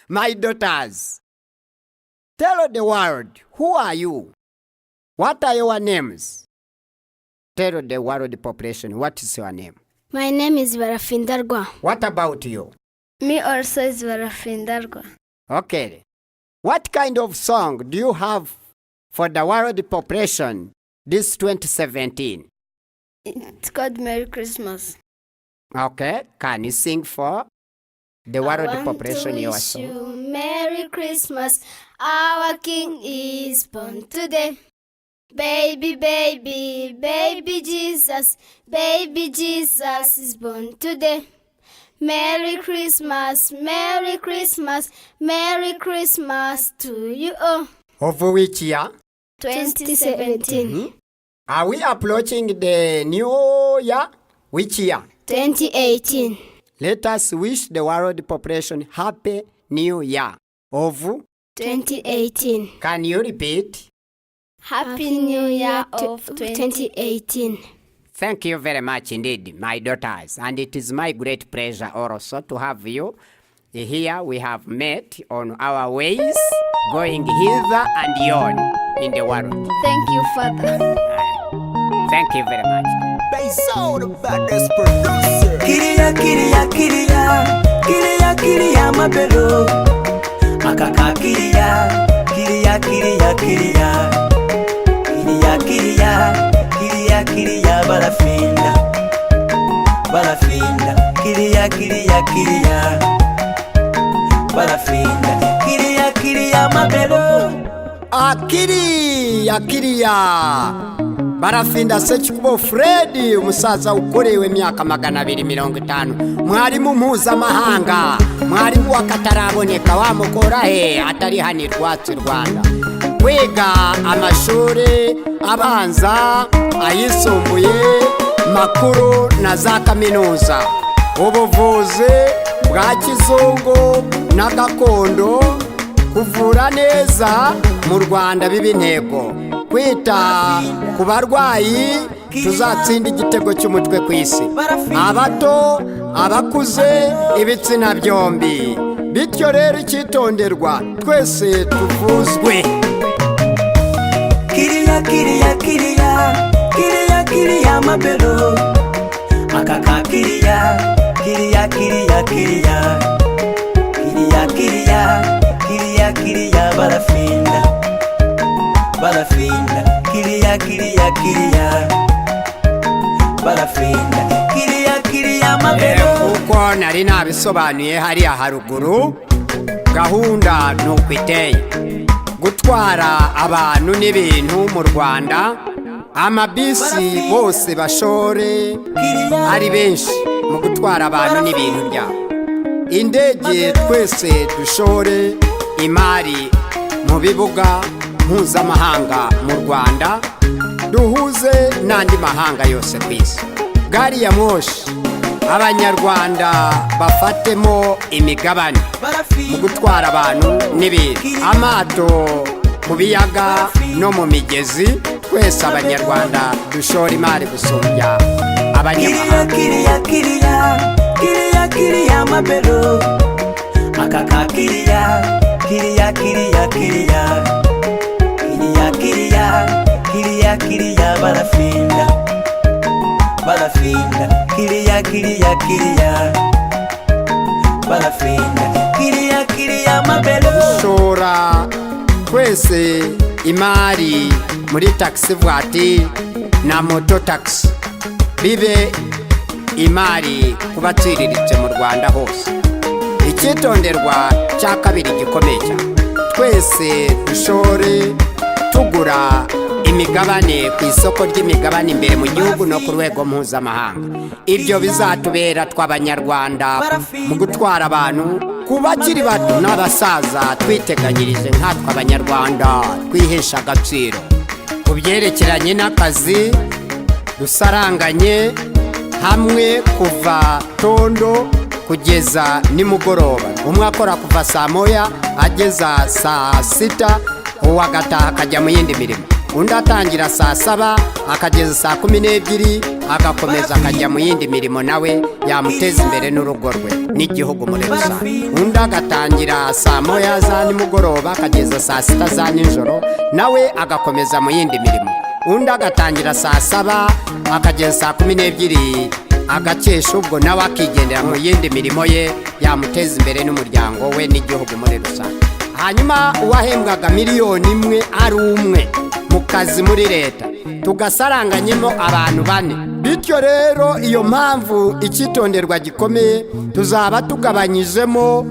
My daughters, tell the world, who are you? What are your names? Tell the world population, what is your name? My name is Barafindarwa. What about you? Me also is Barafindarwa. Okay. What kind of song do you have for the world population this 2017? It's called Merry Christmas. Okay. Can you sing for the world population your song? You Merry Christmas. Our King is born today. Baby, baby, baby Jesus. Baby Jesus is born today. Merry Christmas, Merry Christmas, Merry Christmas to you all. Of which year? 2017. Mm-hmm. Are we approaching the new year? Which year? 2018. Let us wish the world population Happy New Year of 2018. Can you repeat? Happy New Year of 2018. Thank you very much indeed, my daughters. And it is my great pleasure also to have you here. We have met on our ways, going hither and yon in the world. Thank you, Father. Thank you very much. Kiriya, kiriya, kiriya, kiriya, kiriya, mabelo. Akaka kiriya, kiriya, kiriya, kiriya, kiriya, kiriya. Kiriya, kiriya, barafinda, barafinda. Kiriya, kiriya, kiriya, barafinda. Kiriya, kiriya, mabelo. Kiriya barafinda Sekikubo Fred, umusaza ukorewe imyaka 250, mwarimu mpuzamahanga, mwarimu wakataraboneka wamukora he atari hani rwatsi Rwanda, kwiga amashuri abanza, ayisumbuye, makuru na za kaminuza, ubuvuzi bwa kizungu na gakondo, kuvura neza mu Rwanda biba intego, kwita ku barwayi tuzatsinda igitego cy'umutwe ku isi, abato, abakuze, ibitsina byombi, bityo rero icyitonderwa twese tuvuzwe. Kiriya, kiriya, kiriya, kiriya, kiriya, mabelo. Akaka kiriya, kiriya, kiriya, kiriya, kiriya, kiriya, kiriya, kiriya, barafinda, barafinda. Kiriya, kiriya, kiriya, barafinda. Kiriya, kiriya, mabelo. Kuko nari nabisobanuye hariya haruguru, gahunda nuko iteye, gutwara abantu n'ibintu mu Rwanda, amabisi bose bashore ari benshi mu gutwara abantu n'ibintu byabo, indege twese dushore imari mu bibuga mpuzamahanga mu Rwanda, duhuze n'andi mahanga yose ku isi, gari ya moshi abanyarwanda bafatemo imigabane mu gutwara abantu n'ibintu, amato mu biyaga no mu migezi, twese abanyarwanda dushora imari gusumbya abanyamahanga. Kiriya, kiriya, kiriya, kiriya, mabelo. Akaka kiriya, kiriya, kiriya, kiriya, kiriya, kiriya, kiriya, kiriya, barafinda, barafinda. Kiriya, kiriya, kiriya, barafinda. Kiriya, kiriya, mabelo. Shora twese imari muri taxi voiture na moto taxi, bibe imari kubaciriritse mu Rwanda hose. Icyitonderwa cya kabiri gikomeye cyane, twese dushore tugura imigabane ku isoko ry'imigabane imbere mu gihugu no ku rwego mpuzamahanga. Ibyo bizatubera tw'abanyarwanda mu gutwara abantu, ku bakiri bato n'abasaza, twiteganyirize nkatwe abanyarwanda twihesha agaciro. Ku byerekeranye n'akazi dusaranganye hamwe kuva tondo kugeza nimugoroba, umwe akora kuva saa moya ageza saa 6, uwagataha akajya mu yindi mirimo. undi atangira saa 7 akageza saa 12 agakomeza akajya mu yindi mirimo nawe yamuteza imbere n'urugo rwe n'igihugu muri rusange. Undi agatangira saa 1 za nimugoroba akageza saa 6 za nijoro nawe agakomeza mu yindi mirimo. Undi agatangira saa 7 akageza saa 12 agakesha, ubwo nawe akigendera mu yindi mirimo ye yamuteza imbere n'umuryango we n'igihugu muri rusange. Hanyuma uwahembwaga miliyoni 1 ari umwe mu kazi muri leta tugasaranganyemo abantu 4. Bityo rero iyo mpamvu icyitonderwa gikomeye, tuzaba tugabanyijemo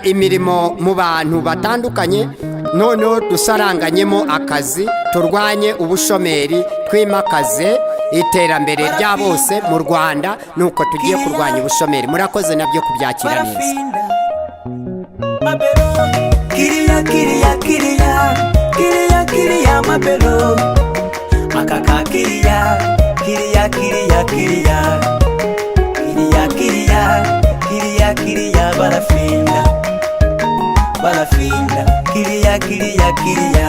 imirimo mu bantu batandukanye, noneho dusaranganyemo akazi, turwanye ubushomeri, twimakaze iterambere rya bose mu Rwanda, nuko tugiye kurwanya ubushomeri. Murakoze nabyo kubyakira neza. Kiriya kiriya kiriya kiriya kiriya mabelo akaka kiriya kiriya kiriya kiriya kiriya kiriya kiriya kiriya barafinda barafinda kiriya kiriya kiriya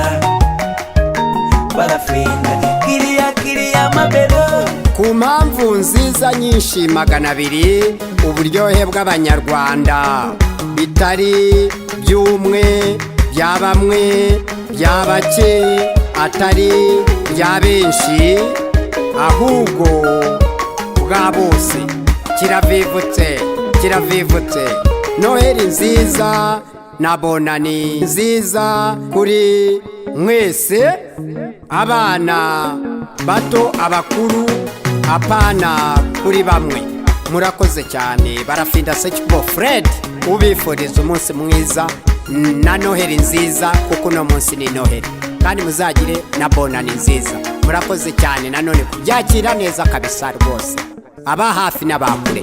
barafinda kiriya kiriya mabelo. Ku mpamvu nziza nyinshi 200 uburyohe bw'Abanyarwanda bitari by'umwe, bya bamwe, bya bake, atari bya benshi, ahubwo bwa bose. Kiravivutse kiravivutse. Noheli nziza na bonani nziza kuri mwese, abana bato, abakuru, apana kuri bamwe. Murakoze cyane. Barafinda Sekikubo Fred ubifuriza umunsi mwiza na Noheli nziza, kuko no munsi ni Noheli, kandi muzagire na bonani nziza. Murakoze cyane nanone kubyakira neza kabisa rwose, aba hafi n'abakure.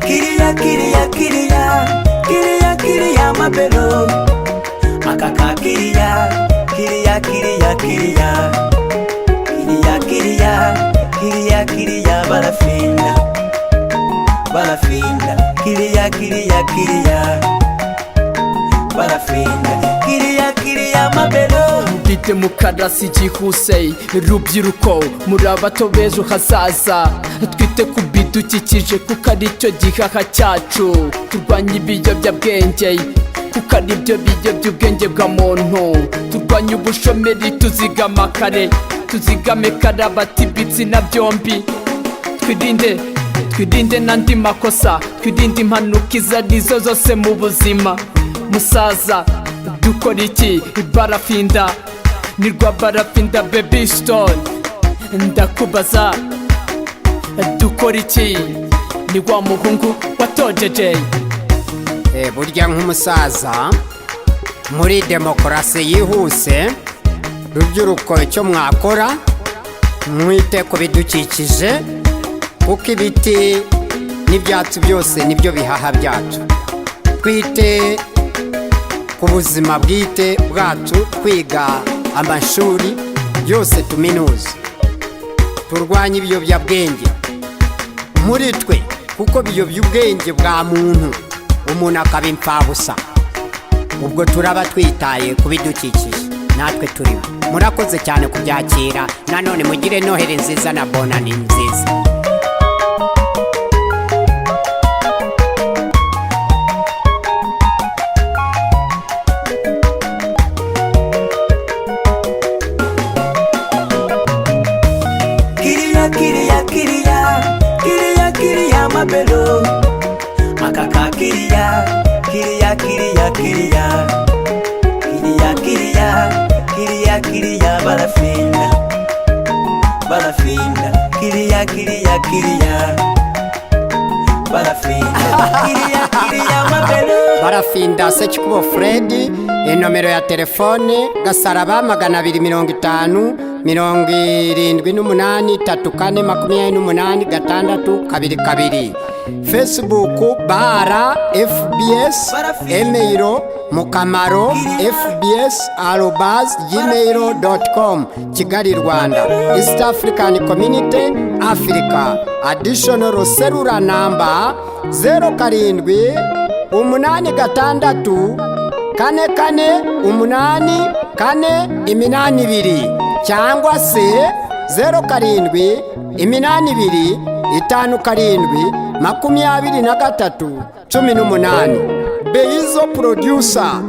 Kiriya kiriya kiriya kiriya kiriya mabelo akaka kiriya kiriya kiriya kiriya kiriya kiriya kiriya kiriya barafinda barafinda kiriya kiriya kiriya barafinda kiriya kiriya mabelo. Mbite mukarasi igihuse rubyiruko, muri abato b'ejo hazaza, twite ku bidukikije kuko ari cyo gihaha cyacu. Turwanye ibiyobyabwenge kuko ari byo biyobya ubwenge bwa muntu. Turwanye ubushomeri, tuzigama kare, tuzigame karabati ibitsina byombi. Twirinde n'andi makosa, twirinde impanuka izo arizo zose mu buzima. Musaza dukora iki? Barafinda ni rwa Barafinda Baby Stone. Ndakubaza dukora iki? Ni wa muhungu watojeje. Burya nk'umusaza muri demokarasi yihuse, rubyiruko icyo mwakora mwite ku bidukikije, kuko ibiti n'ibyatsi byose nibyo bihaha byacu. Twite ku buzima bwite bwacu, kwiga amashuri yose tuminuza, turwanye ibiyobyabwenge muri twe, kuko biyobya ubwenge bwa muntu, umuntu akaba impfabusa. Ubwo turaba twitaye ku bidukikije natwe turimo. Murakoze cyane kubyakira, nanone mugire Noheli nziza na bonani nziza. Kiriya kiriya kiriya kiriya kiriya mabelo akaka kiriya kiriya kiriya kiriya kiriya kiriya kiriya kiriya barafinda barafinda kiriya kiriya kiriya barafinda kiriya kiriya mabelo. Barafinda Sekikubo Fred, nomero ya telefone Gasaraba 250 78 34 28 622. Facebook Bara FBS, email Mukamaro fbs@gmail.com. Kigali Rwanda, East African Community, Africa. Additional cellular number 07 86 44 8 482 cyangwa se 0752572318. Beizo producer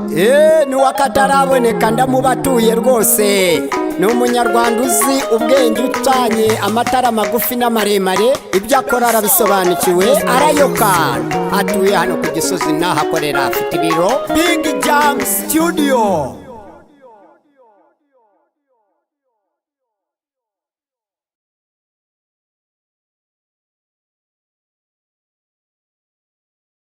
ni wakataraboneka ndamubatuye rwose. Ni umunyarwanda uzi ubwenge ucanye amatara magufi n'amaremare, ibyo akora arabisobanukiwe arayokana. Atuye hano ku Gisozi n'ahakorera, afite ibiro Big Jam Studio.